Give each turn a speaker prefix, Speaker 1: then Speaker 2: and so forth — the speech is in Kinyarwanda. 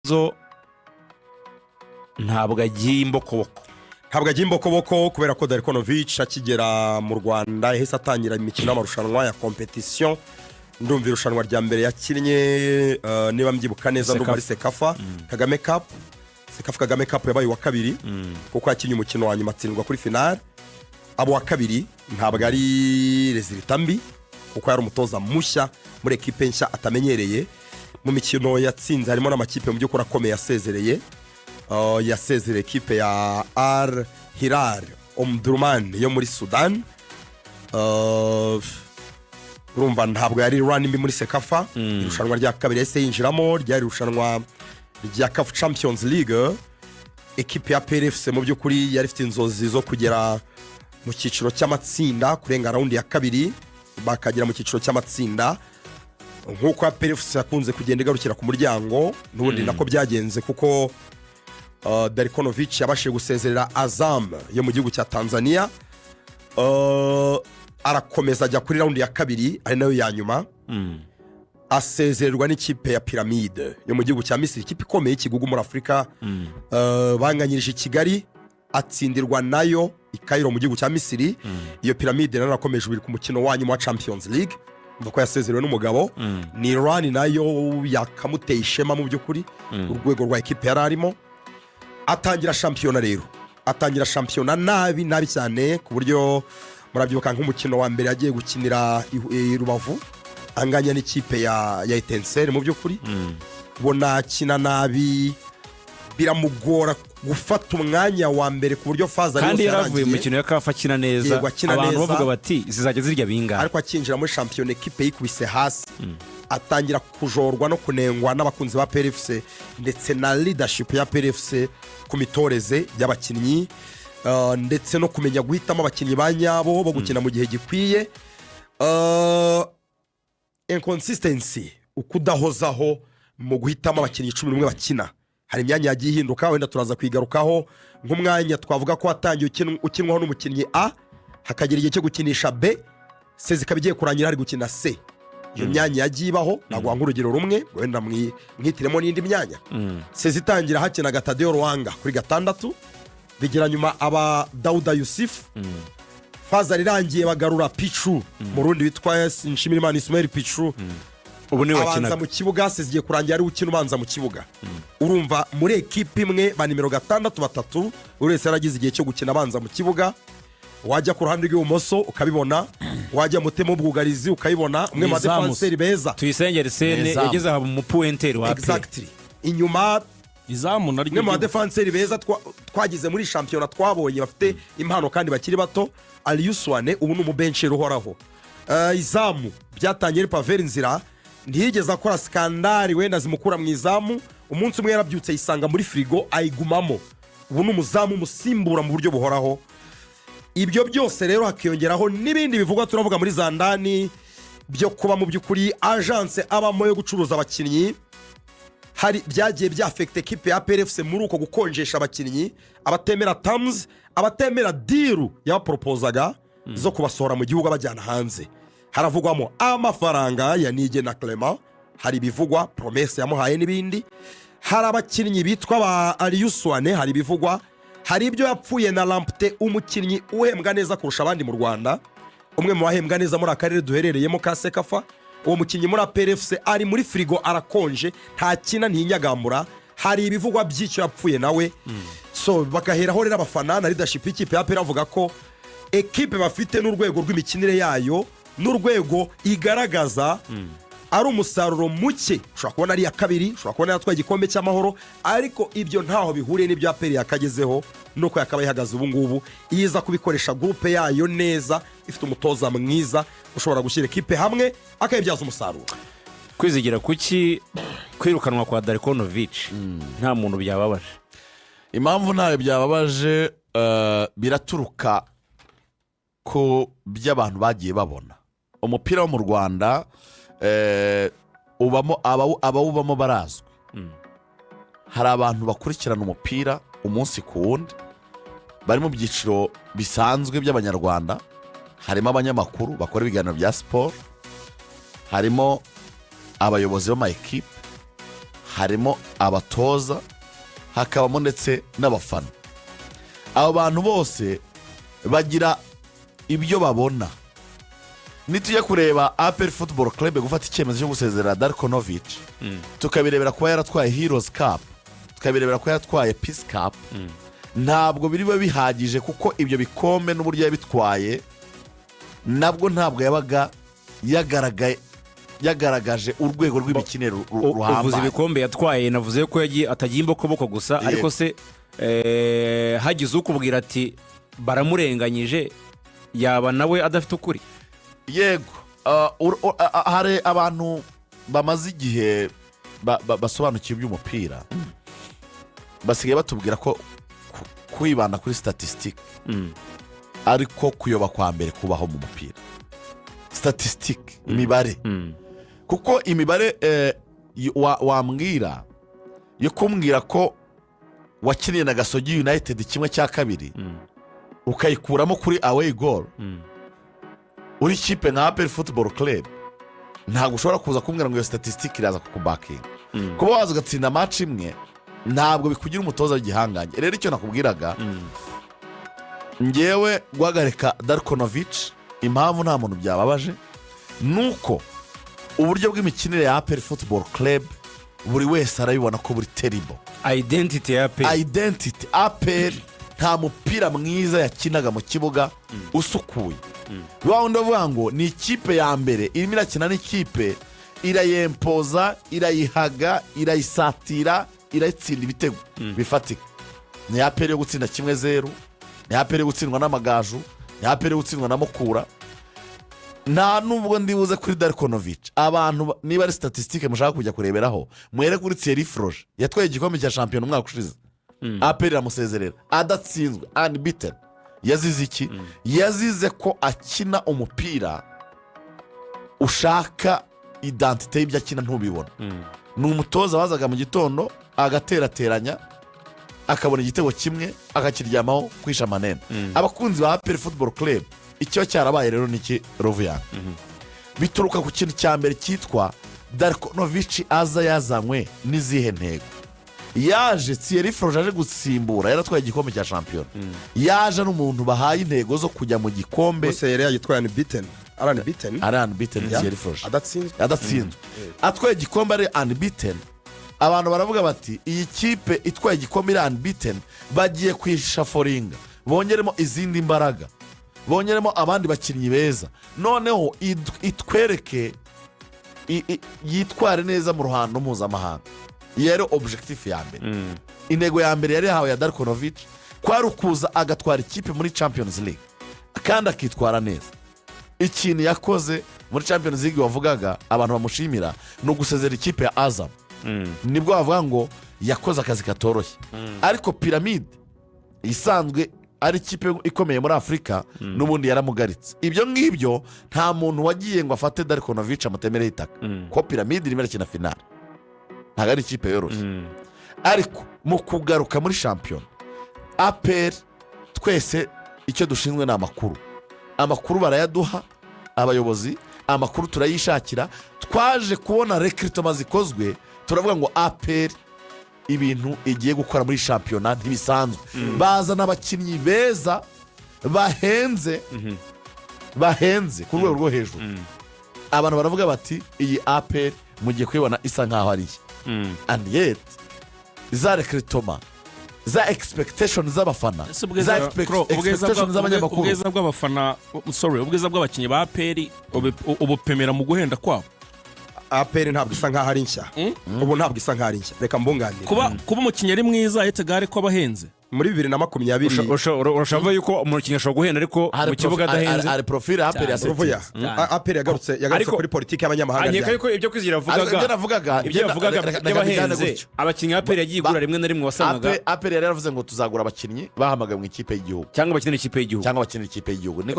Speaker 1: Lorenzo ntabwo agiye imbokoboko.
Speaker 2: Ntabwo agiye imbokoboko, kubera ko Darko Novic akigera mu Rwanda yahise atangira imikino y'amarushanwa ya compétition. Ndumva irushanwa rya mbere yakinnye, niba mbyibuka neza, ndumva ari CECAFA Kagame Cup. CECAFA Kagame Cup yabaye uwa kabiri, kuko yakinnye umukino wa nyuma atsindwa kuri finale, abo wa kabiri. Ntabwo ari résultat mbi, kuko yari umutoza mushya muri ekipe nshya atamenyereye. Mu mikino yatsinze harimo n'amakipe mu by'ukuri akomeye yasezereye. Yasezereye ekipe ya Al Hilal Omdurman yo muri Sudan. Urumva ntabwo yari run mbi muri CECAFA. Irushanwa rya kabiri yahise yinjiramo ryari irushanwa rya CAF Champions League. Ekipe ya APR FC mu by'ukuri yari ifite inzozi zo kugera mu cyiciro cy'amatsinda, kurenga round ya kabiri bakagera mu cyiciro cy'amatsinda, nk'uko APR FC yakunze kugenda igarukira ku muryango. N'ubundi nako byagenze, kuko Darko Novic yabashije gusezerera Azam yo mu gihugu cya Tanzania. Arakomeza ajya kuri round ya kabiri, ari nayo ya nyuma, asezererwa n'ikipe ya Pyramide yo mu gihugu cya Misiri, ikipe ikomeye y'ikigugu muri Afurika. Banganyirije i Kigali, atsindirwa nayo i Cairo mu gihugu cya Misiri. Iyo Pyramide nayo yarakomeje ubiri ku mukino wa nyuma wa Champions League. Umva ko yasezerewe n'umugabo. Ni run nayo yakamuteye ishema mu by'ukuri, urwego rwa ekipe yari arimo. Atangira shampiyona rero, atangira shampiyona nabi nabi cyane, ku buryo murabyibuka nk'umukino wa mbere yagiye gukinira i Rubavu, anganya n'ikipe ya Etincelles. Mu by'ukuri ubona akina nabi, biramugora gufata umwanya wa mbere, ku buryo phase
Speaker 1: Kandi
Speaker 2: yose
Speaker 1: yaravuye mu
Speaker 2: yarangiye.
Speaker 1: mikino ya CAF akina neza.
Speaker 2: Yego, akina
Speaker 1: Abantu
Speaker 2: neza.
Speaker 1: bavuga bati zizajya zirya bingahe.
Speaker 2: Ariko akinjira muri shampiyona, ekipe yikubise hasi, atangira kujorwa no kunengwa n'abakunzi ba APR FC ndetse na leadership ya APR FC ku mitoreze y'abakinnyi, ndetse no kumenya guhitamo abakinnyi ba nyabo bo gukina mu gihe gikwiye. Inconsistency, ukudahozaho mu guhitamo abakinnyi 11 bakina. Hari imyanya yagiye ihinduka, wenda turaza kuyigarukaho. Nk'umwanya twavuga ko watangiye ukinwaho n'umukinnyi A, hakagera igihe cyo gukinisha B, saison ikaba igiye kurangira hari gukina C. Iyo myanya yagiye ibaho. Naguha nk'urugero rumwe, wenda mwitiremo n'indi myanya. Saison itangira hakinaga Taddeo Lwanga kuri gatandatu, bigera nyuma aba Dauda Yussif. Phase irangiye bagarura Pitchou, mu rundi witwa Nshimirimana Ismael Pitchou,
Speaker 1: Ubu niwe
Speaker 2: abanza
Speaker 1: wakinaga
Speaker 2: mu kibuga. Saison igiye kurangira ari ukina ubanza mu kibuga. Urumva muri ekipa imwe ba nimero gatandatu batatu, buri wese yaragize igihe cyo gukina abanza mu kibuga. Wajya ku ruhande rw'ibumoso ukabibona, wajya mutema ubwugarizi ukayibona, umwe mu
Speaker 3: Ni izamu.
Speaker 2: badefanseri beza.
Speaker 1: Tuyisenge Arsene
Speaker 3: Ni izamu.
Speaker 1: yageze aha mu pointeur wa APR.
Speaker 2: Exactly. Inyuma
Speaker 3: Izamu naryo
Speaker 2: umwe mu badefanseri beza twagize muri shampiyona, twabonye bafite impano kandi bakiri bato, Aliou Souané, ubu ni umubencheri uhoraho. Izamu byatangiye ari Pavelh Ndzila, ntiyigeze akora scandale wenda zimukura mu izamu. Umunsi umwe yarabyutse yisanga muri firigo, ayigumamo. Ubu ni umuzamu umusimbura mu buryo buhoraho. Ibyo byose rero hakiyongeraho n'ibindi bivugwa, turavuga muri za ndani, byo kuba mu by'ukuri agence abamo yo gucuruza abakinnyi, hari byagiye byafekita ekipe ya APR FC muri uko gukonjesha abakinnyi, abatemera terms, abatemera deal yabaporopozaga zo kubasohora mu gihugu abajyana hanze. Haravugwamo amafaranga ya Niyigena Clement, hari ibivugwa, promesse yamuhaye n'ibindi. Hari abakinnyi bitwa ba Aliou Souané, hari ibivugwa, hari ibyo yapfuye na Lamptey, umukinnyi uhembwa neza kurusha abandi mu Rwanda, umwe mu bahembwa neza muri akarere duherereyemo ka CECAFA. Uwo mukinnyi muri APR FC ari muri firigo, arakonje, ntakina, ntiyinyagambura. Hari ibivugwa by'icyo yapfuye nawe. So bagaheraho rero abafana na leadership y'ikipe ya APR avuga ko ekipe bafite n'urwego rw'imikinire yayo n'urwego igaragaza ari umusaruro muke. Ushobora kubona ari iya kabiri, ushobora kubona yaratwaye igikombe cy'Amahoro, ariko ibyo ntaho bihuriye n'ibyo APR yakagezeho nuko yakaba ihagaze ubu ngubu iyo iza kubikoresha groupe yayo neza, ifite umutoza mwiza ushobora gushyira ekipe hamwe akayibyaza umusaruro.
Speaker 1: Kwizigira, kuki kwirukanwa kwa Darko Novic nta muntu byababaje?
Speaker 4: Impamvu ntayo byababaje, biraturuka ku by'abantu bagiye babona. Umupira wo mu Rwanda, ubamo abawubamo barazwi. Hari abantu bakurikirana umupira umunsi ku wundi, bari mu byiciro bisanzwe by'Abanyarwanda. Harimo abanyamakuru bakora ibiganiro bya siporo, harimo abayobozi b'ama ekipe, harimo Harimo abatoza, hakabamo ndetse n'abafana. Abo bantu bose bagira ibyo babona. Nitujya kureba APR Football Club gufata icyemezo cyo gusezerera Darko Novic, tukabirebera kuba yaratwaye Heroes Cup, tukabirebera kuba yaratwaye Peace Cup, ntabwo biriba bihagije, kuko ibyo bikombe n'uburyo yabitwaye nabwo ntabwo yabaga yagaragaye, yagaragaje urwego rw'imikinire
Speaker 1: Uvuze
Speaker 4: ruhambaye.
Speaker 1: ibikombe yatwaye, navuze ko yagiye atagiye imbokoboko gusa. Ariko se hagize ukubwira ati baramurenganyije, yaba nawe adafite ukuri?
Speaker 4: Yego. Hari abantu bamaze igihe basobanukiwe iby'umupira, basigaye batubwira ko kwibanda kuri statistique ariko kuyoba kwa mbere kubaho mu mupira, statistique, imibare, kuko imibare wambwira yo kumbwira ko wakiniye na Gasogi United 1/2, ukayikuramo kuri away goal, uri kipe nka APR Football Club, ntabwo ushobora kuza kumbwira ngo iyo statistique iraza kukubakinga. Kuba waza ugatsinda match imwe ntabwo bikugira umutoza w'igihangange. Rero icyo nakubwiraga, ngewe guhagarika Darko Novic, impamvu nta muntu byababaje ni uko uburyo bw'imikinire ya APR Football Club buri wese arabibona ko buri terrible.
Speaker 1: Identity ya APR.
Speaker 4: Identity APR, nta mupira mwiza yakinaga mu kibuga usukuye. Wa wundi bavuga ngo ni ikipe ya mbere irimo irakina n'ikipe, irayempoza, irayihaga, irayisatira, irayitsinda ibitego bifatika. Ni APR yo gutsinda 1-0, ni APR yo gutsindwa n'Amagaju, ni APR yo gutsindwa na Mukura. Nta nubwo ndibuze kuri Darko Novic. Abantu niba ari statistique mushaka kujya kureberaho, muhere kuri Thierry Froger yatwaye igikombe cya shampiyona umwaka ushize, APR iramusezerera adatsinzwe, unbeaten. Yazize iki? Yazize ko akina umupira ushaka identité y'ibyo akina ntubibona. Ni umutoza wazaga mu gitondo agaterateranya, akabona igitego kimwe akakiryamaho kwisha amanene. Abakunzi ba APR Football Club, icyo cyarabaye rero ni iki? Rovuyanga bituruka ku kintu cya mbere cyitwa Darko Novic. Aza yazanywe n'izihe ntego? Yaje Thierry Froger aje gusimbura yaratwaye igikombe cya shampiyona, yaje ari umuntu bahaye intego zo kujya mu gikombe.
Speaker 2: Bose yari yagitwaye unbeaten, ari unbeaten.
Speaker 4: Ari unbeaten. Thierry Froger
Speaker 2: adatsinzwe.
Speaker 4: Adatsinzwe, atwaye igikombe ari unbeaten. Abantu baravuga bati iyi kipe itwaye igikombe iri unbeaten, bagiye kuyishaforinga, bongeremo izindi mbaraga, bongeremo abandi bakinnyi beza, noneho itwereke yitware neza mu ruhando mpuzamahanga. Iyo yari objectif ya mbere. Intego ya mbere yari yahawe ya Darko Novic kwari ukuza agatwara ikipe muri Champions League kandi akitwara neza. Ikintu yakoze muri Champions League wavugaga abantu bamushimira ni ugusezera ikipe ya Azam. Nibwo bavuga ngo yakoze akazi katoroshye. Ariko Pyramide isanzwe ari ikipe ikomeye muri Afurika n'ubundi yaramugaritse. Ibyo ngibyo nta muntu wagiye ngo afate Darko Novic amutemereho itaka, ko Pyramide irimo irakina finale, ntabwo ari ikipe yoroshye. Ariko mu kugaruka muri shampiyona, APR twese icyo dushinzwe ni amakuru. Amakuru barayaduha abayobozi, amakuru turayishakira. Twaje kubona recrutement zikozwe, turavuga ngo APR ibintu igiye gukora muri shampiyona ntibisanzwe. Bazana abakinnyi beza bahenze, bahenze ku rwego rwo hejuru. Abantu baravuga bati iyi APR mugiye kuyibona isa nkaho ari iye. And yet za recrutement, za expectation z'abafana,
Speaker 3: Ese ubwiza
Speaker 4: za
Speaker 3: Kro,
Speaker 4: expectation z'abanyamakuru.
Speaker 3: Ubwiza bw'abafana, sorry, ubwiza bw'abakinnyi ba APR ubupimira mu guhenda kwabo?
Speaker 2: APR ntabwo isa nkaho ari nshya ubu, ntabwo isa nkaho ari nshya. Reka mbunganire.
Speaker 3: Kuba umukinnyi ari mwiza etegare ko aba ahenze.
Speaker 2: Muri 2020
Speaker 1: Urashobora kuvuga yuko umukinnyi ashobora guhenda ariko
Speaker 4: Hari
Speaker 1: mu kibuga adahenze.
Speaker 4: Hari profile APR ya
Speaker 2: Ruvuya APR yagarutse
Speaker 1: Ariko-
Speaker 2: kuri politiki y'abanyamahanga
Speaker 1: Anyeka
Speaker 2: ryari?
Speaker 1: yuko ibyo Kwizigira
Speaker 4: Ariko ibyo
Speaker 1: yavugaga,
Speaker 4: navugaga,
Speaker 1: ibyo yavugaga
Speaker 4: reka bijyane
Speaker 1: by'abahenze,
Speaker 4: gutyo.
Speaker 1: abakinnyi ba APR yagiye igura rimwe na rimwe wasangaga
Speaker 4: APR yari yaravuze ngo tuzagura abakinnyi bahamagawe mu ikipe y'igihugu
Speaker 1: cyangwa bakinira ikipe y'igihugu.
Speaker 4: Cyangwa bakinira ikipe y'igihugu, niko.